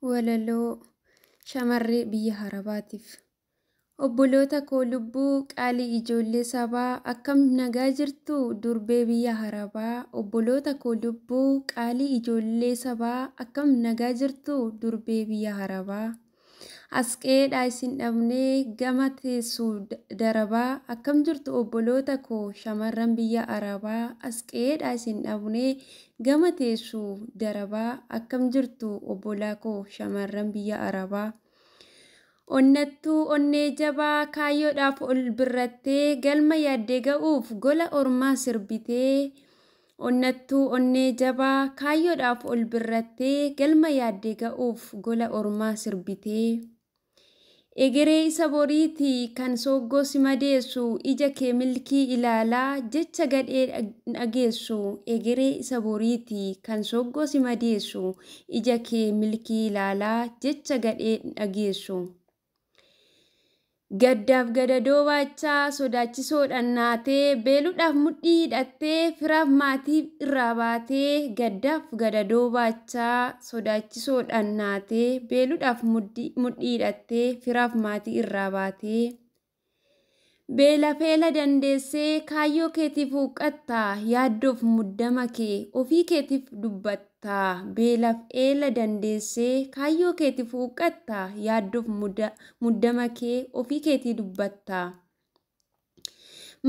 Walaloo shamarree biyya Arabaatiif. Obboloota koo lubbuu qaalii ijoollee sabaa, akkam nagaa jirtu durbee biyya Arabaa? Obboloota koo lubbuu qaalii ijoollee sabaa, akkam nagaa jirtu durbee biyya Arabaa? As qe'eedhaa isin dhabnee gama teessu darabaa, akkam jirtu obboloota koo shamarran biyya Arabaa? As qe'eedhaa isin dhabnee gama teessu darabaa, akkam jirtu obbolaa koo shamarran biyya Arabaa? Onnattuu onnee jabaa kaayyoodhaaf ol birrattee, galma yaaddee ga'uuf gola ormaa sirbitee. Onnattuu onnee jabaa kaayyoodhaaf ol birrattee, galma yaaddee ga'uuf gola ormaa sirbitee. Egeree isa boriitii kan sooggoo si madeessu, ija kee milkii ilaalaa jecha gadhee dhageessu. Egeree isa boriitii kan sooggoo si madeessu, ija kee milkii ilaalaa jecha gadhee dhageessu. Gaddaaf gadadoo baachaa sodaachisoodhaan naatee, beeluudhaaf mudhii hidhattee firaaf maatii irraa baatee. Gaddaaf gadadoo baachaa sodaachisoodhaan naatee, beeluudhaaf mudhii hidhattee firaaf maatii irraa baatee. Beela feela dandeessee kaayyoo keetiif huuqqattaa, yaaddoof muddama kee ofii keetiif dubbattaa. Beelaaf eela dandeessee kaayyoo keetiif huuqqattaa, yaaddoof muddama kee ofii keetii dubbattaa.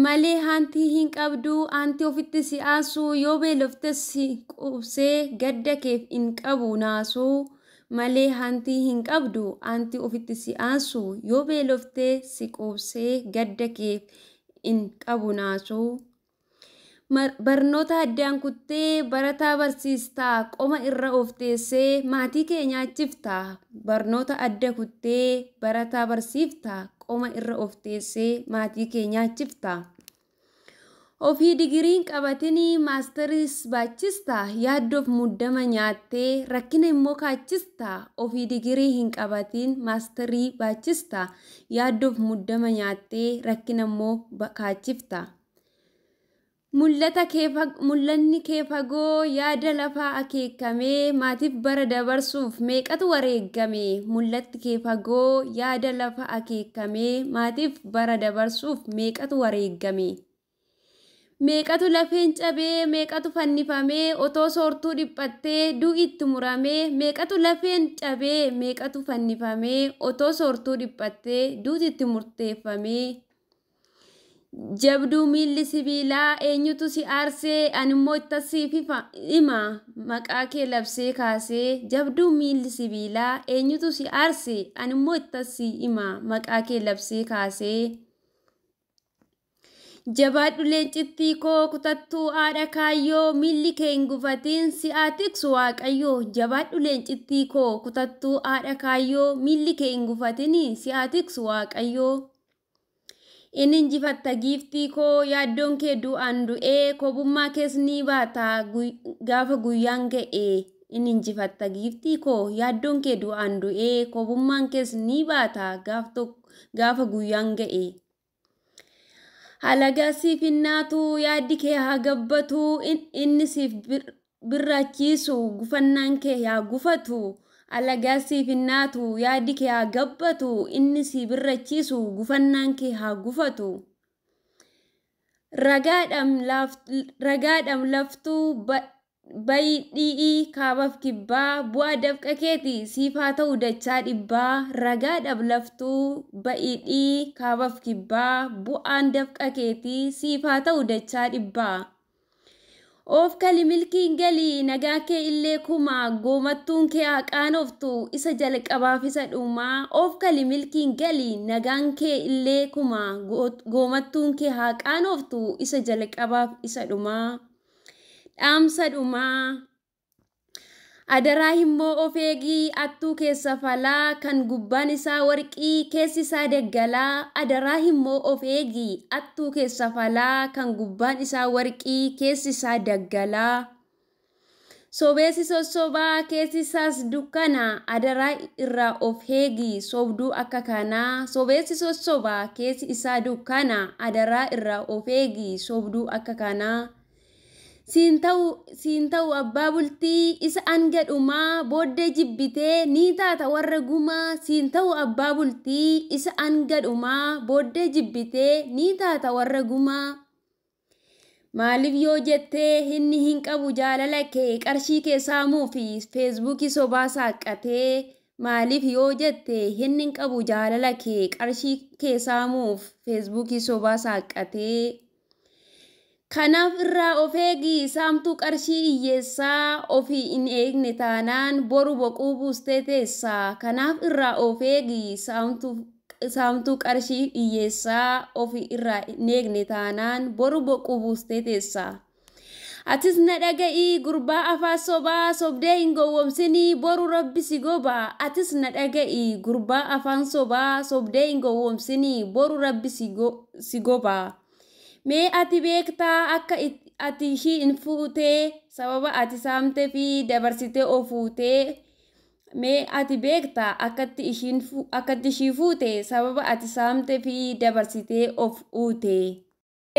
Malee haantii hin qabdu aantii ofitti si aasu, yoo beeloftes si quubsee gadda keef hin qabu naasuu. Malee haantii hin qabdu aantii ofitti si aasu, yoo beeloftee si quubsee gadda keef hin qabu naasuu. Barnoota addaan kuttee barataa barsiistaa, qoma irra of teessee maatii kee nyaachiftaa. Barnoota adda kuttee barataa barsiiftaa, qoma irra of teessee maatii kee nyaachiftaa. Ofii digiriin qabatinii maastariis baachistaa, yaaddoof muddama nyaattee rakkina immoo kaachistaa. Ofii digirii hin qabatiin maastarii baachistaa, yaaddoof muddama nyaattee rakkina immoo kaachiftaa. Mul'anni kee fagoo yaada lafaa akeekamee, maatiif bara dabarsuuf meeqatu wareegame? Mul'anni kee fagoo yaada lafa akeekamee, maatiif bara dabarsuuf meeqatu wareegame? Meeqatu lafeen cabee, meeqatu fannifamee, otoo soortuu dhiphattee du'i itti muramee? Meeqatu lafeen cabee, meeqatu fannifamee, otoo soortuu dhiphattee duuti itti murteeffamee? Jabduu miilli sibiilaa eenyutu si aarsee? Animmoo ittas siif hima maqaa kee labsee kaasee. Jabduu miilli sibiilaa eenyutu si aarsee? Animmoo ittas si hima maqaa kee labsee kaasee. Jabaadhu leencittii koo kutattuu haadha kaayyoo, miilli kee hin gufatiin si haa tiksu Waaqayyoo. Jabaadhu leencittii koo kutattuu haadha kaayyoo, miilli kee hin gufatiin si haa tiksu Waaqayyoo. Inni injifatta giiftii koo, yaaddoon kee du'aan du'ee, kobummaa kees ni baata gaafa guyyaan ga'e. Inni injifatta giiftii koo, yaaddoon kee du'aan du'ee, kobummaan kees ni baata gaafa guyyaan ga'e. Halagaa siif hin naatu, yaaddi kee haa gabbatu, inni siif birrachiisu gufannaan kee haa gufatu. Alagaa siif hin naatu, yaaddi kee haa gabbatu, inni si birrachiisu gufannaan kee haa gufatu. Ragaadhaam laftuu bayidhi'ii kaabaaf kibbaa, bu'aa dafqa keeti siif haa ta'u dachaa dhibbaa. Ragaadhaaf laftuu bayidhii kaabaaf kibbaa, bu'aan dafqa keetii siif haa ta'u dachaa dhibbaa. Of kali milkiin galii, nagaa kee illee kumaa, goomattuun kee haa qaanoftu isa jalqabaaf isa dhumaa. Of kali milkiin galii, nagaan kee illee kumaa, goomattuun kee haa qaanoftu isa jalqabaaf isa dhumaa. Dhaamsa dhumaa. Adaraa immoo of eegii attuu keessa falaa, kan gubbaan isaa warqii keessi isaa daggalaa. Adaraa immoo of eegii attuu keessa falaa, kan gubbaan isaa warqii keessi isaa daggalaa. Sobeessi sossobaa keessi isaas dukkana, adaraa irraa of eegi sobduu akka kanaa. Sobeessi sossobaa keessi isaa dukkana, adaraa irraa of eegi sobduu akka kanaa. Siin ta'u abbaa bultii isa hanga dhumaa, booddee jibbitee ni taata warra gumaa. Siin ta'u abbaa bultii isa hanga dhumaa, booddee jibbitee ni taata warra gumaa. Maaliif yoo jettee, inni hin qabu jaalala kee, qarshii kee saamuu fi Feesbuukii sobaa saaqqatee. Maaliif yoo jette, inni hin qabu jaalala kee, qarshii kee saamuuf Feesbuukii sobaa saaqqatee. Kanaaf irraa of eegi saamtuu qarshii hiyyeessaa, ofii hin eegne taanaan boru boquu buustee teessaa. Kanaaf irraa of eegi saamtuu qarshii hiyyeessaa, ofii irraa hin eegne taanaan boru boquu buustee teessaa. Atis na dhaga'ii gurbaa afaan sobaa, sobdee hin gowwoomsinii, boru Rabbi si gobaa. Atis na dhaga'ii gurbaa afaan sobaa, sobdee hin gowwoomsinii, boru Rabbi si gobaa. Mee ati beektaa akka ati ishii hin fuutee, sababa ati saamtee fi dabarsitee of fuutee. Mee ati beektaa akkatti ishii fuute, sababa ati saamtee fi dabarsitee of uute.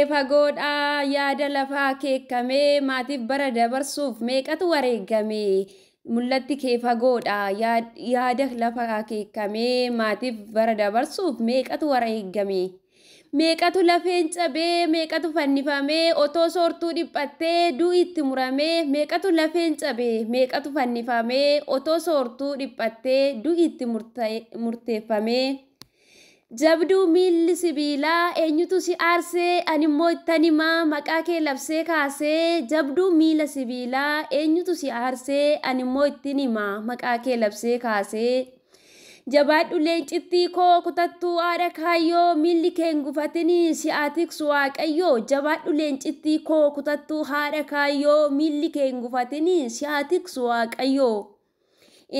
Fagoodhaa yaada lafaa keekamee, maatiif bara dabarsuuf meeqatu wareegame. Mul'atti kee fagoodha yaada lafaa keekamee, maatiif bara dabarsuuf meeqatu wareegame. Meeqatu lafeen cabee, meeqatu fannifamee, otoo soortuu dhiphattee du'i itti muramee. Meeqatu lafeen cabee, meeqatu fannifamee, otoo soortuu dhiphattee du'i itti murteeffamee. Jabduu miilli sibiilaa, eenyutu si aarsee? Ani immoo ittan himaa maqaa kee labsee kaasee. Jabduu miila sibiilaa, eenyutu si aarsee? Ani immoo ittin himaa maqaa kee labsee kaasee. Jabaadhu leencittii koo, kutattuu haadha kaayyoo, miilli kee hin gufatinii, si haa tiksu Waaqayyoo. Jabaadhu leencittii koo, kutattuu haadha kaayyoo, miilli kee hin gufatinii, si haa tiksu Waaqayyoo.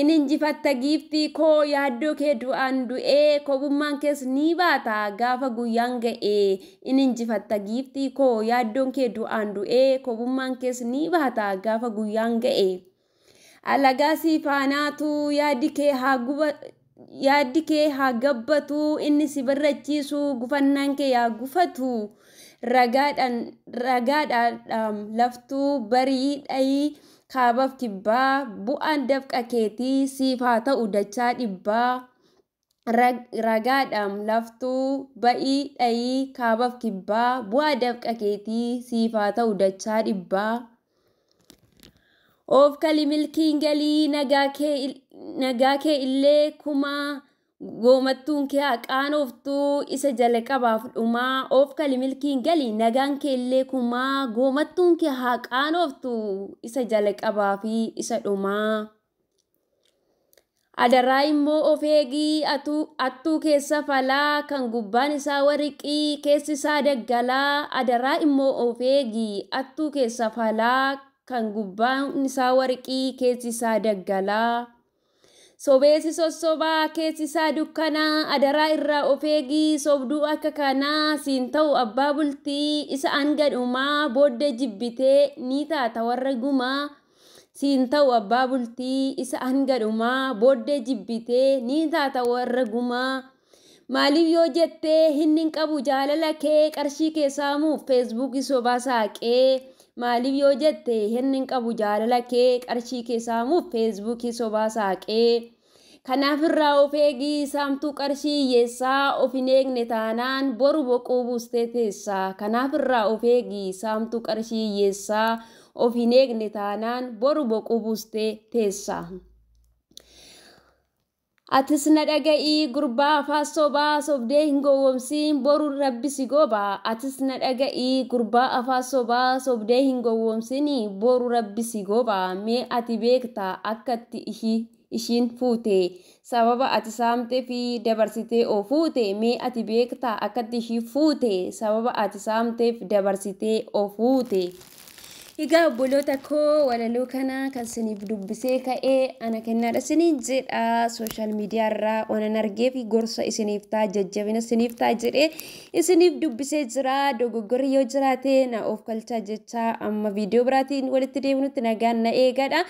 Inni injifatta giiftii koo, yaaddoo kee du'aan du'ee, kophummaan kees ni baata gaafa guyyaan ga'ee. Inni injifatta giiftii koo, yaaddoon kee du'aan du'ee, kophummaan kees ni baata gaafa guyyaan ga'ee. Alagaa si faanaatu, yaaddi kee haa gabbatu, inni si barrachiisu gufannaan kee yaa gufatu. Ragaadhaan laftuu barii dhayii kaabaaf kibbaa, bu'aan dafqa keetii siif haa ta'u dachaa dhibbaa. Ragaadhaan laftuu ba'ii dhayii kaabaaf kibbaa, bu'aa dafqa keetii siif haa ta'u dachaa dhibbaa. Of kali milkiin galii, nagaa kee illee kumaa, goomattuun kee haa qaanoftuu isa jalqabaaf dhumaa. Of kali milkiin galii, nagaan kee illee kumaa, goomattuun kee haa qaanoftuu isa jalqabaa fi isa dhumaa. Adaraa immoo of eegii attuu keessa falaa, kan gubbaan isaa warqii keessi isaa daggalaa. Adaraa immoo of eegii attuu keessa falaa, kan gubbaan isaa warqii keessi isaa daggalaa. Sobeessi sossobaa keessi isaa dukkanaa, adaraa irraa of eegii sobduu akka kanaa. Siin ta'u abbaa bultii isa hanga dhumaa, booddee jibbitee ni taata warra gumaa. Siin ta'u abbaa bultii isa hanga dhumaa, booddee jibbitee ni taata warra gumaa. Maaliif yoo jettee, inni hin qabu jaalala kee, qarshii kee saamuuf Feesbuukii sobaa saaqee. Maaliif yoo jette, inni hin qabu jaalala kee, qarshii kee saamuuf Feesbuukii sobaa saaqee. Kanaaf irraa of eegii saamtuu qarshii hiyyeessaa, of hin eegne taanaan boru boquu buustee teessaa. Kanaaf irraa of eegii saamtuu qarshii hiyyeessaa, of hin eegne taanaan boru boquu buustee teessaa. Atis na dhaga'ii gurbaa afaan sobaa, sobdee hin gowwoomsiin, boru Rabbi si gobaa. Atis na dhaga'ii gurbaa afaan sobaa, sobdee hin gowwoomsin, boru Rabbi si gobaa. Mee ati beektaa akkatti ishiin fuute, sababa ati saamtee fi dabarsitee of fuute. Mee ati beektaa akkatti ishii fuute, sababa ati saamteef dabarsitee of fuute. Egaa obboloota koo, walaloo kana kan isiniif dubbisee ka'ee ana kennaadha isiniin jedha. Social media irraa waanan argee fi gorsa isiniif ta'a, jajjabina isiniif ta'a jedhee isiniif dubbisee jira. Dogoggorri yoo jiraate na of kalchaa jechaa, amma viidiyoo biraatiin walitti deebinutti nagaan na eegadha.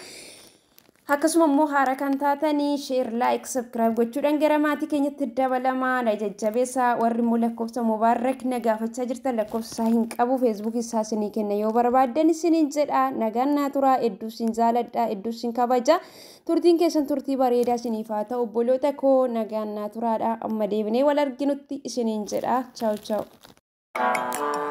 Akkasuma immoo haara kan taatanii share, like, subscribe gochuudhaan gara maatii keenyatti dabalamaa na jajjabeessaa. Warri immoo lakkoofsa Mubaarak na gaafachaa jirtan, lakkoofsa isaa hin qabu, Feesbuuk isaa isinii kenna yoo barbaaddan isiniin jedha. Nagaan naa turaa. Hedduu isin jaaladha, hedduu isin kabaja. Turtiin keessan turtii bareedaa isiniif haa ta'u, obboloota koo. Nagaan naa turaadha, amma deebinee wal arginutti isiniin jedha. Chaaw chaaw.